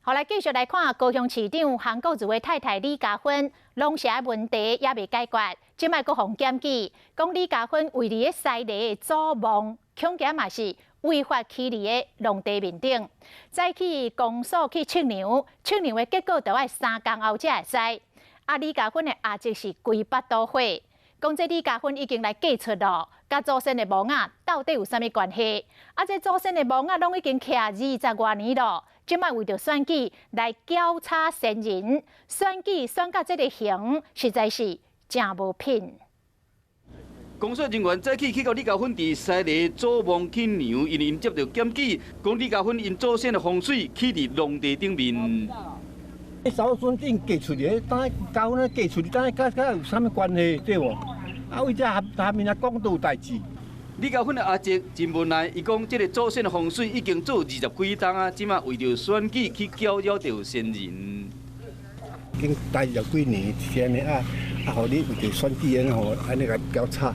好，來繼續來看高雄市長韓國瑜的太太李嘉芬，農舍的問題猶未解決，這擺閣予檢舉，講李嘉芬位佇咧西螺的祖墓，恐驚嘛是違法起佇咧農地面頂。早起公所去測量，測量的結果著愛3工後才會知。啊，李嘉芬的阿叔是規腹肚火，講這李嘉芬已經來嫁出囉，佮祖先的墓仔到底有啥物關係？啊，這祖先的墓仔攏已經徛20外年囉。這擺為著選舉來攪吵先人，選舉選到這个形，實在是誠無品。公所人員早起去到李嘉芬佇西螺祖墓去量，因為𪜶接著檢舉，講李嘉芬𪜶祖先的風水起佇農地頂面。你祖孫已經嫁出去，當嘉芬嫁出去，當佮佮有啥物關係對無？啊，為這下下面啊講都有代誌。李嘉芬的阿叔真無奈，伊講這个祖先的風水已經做20幾冬啊，這擺為著選舉去攪擾著先人。已經待20幾年，是按呢啊啊，予你為著選舉按呢吼，按呢共攪吵，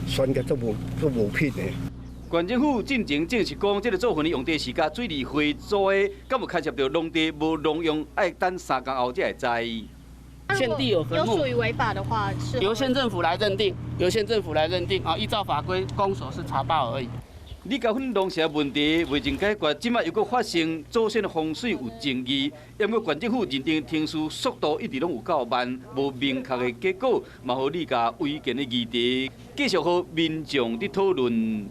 選甲足無足無品的。縣政府進前證實講，這个祖墳的用地是佮水利會租的，敢有牽涉著農地無農用，愛等3工後才會知。現地有墳墓，有屬於違法的話，是由縣政府來認定，由縣政府來認定啊！依照法規，公所是查報而已。李嘉芬農舍問題未曾解決，這擺又閣發生祖先的風水有爭議，毋過縣政府認定程序速度一直攏有夠慢，無明確的結果，嘛予李家違建的議題繼續予民眾佇討論。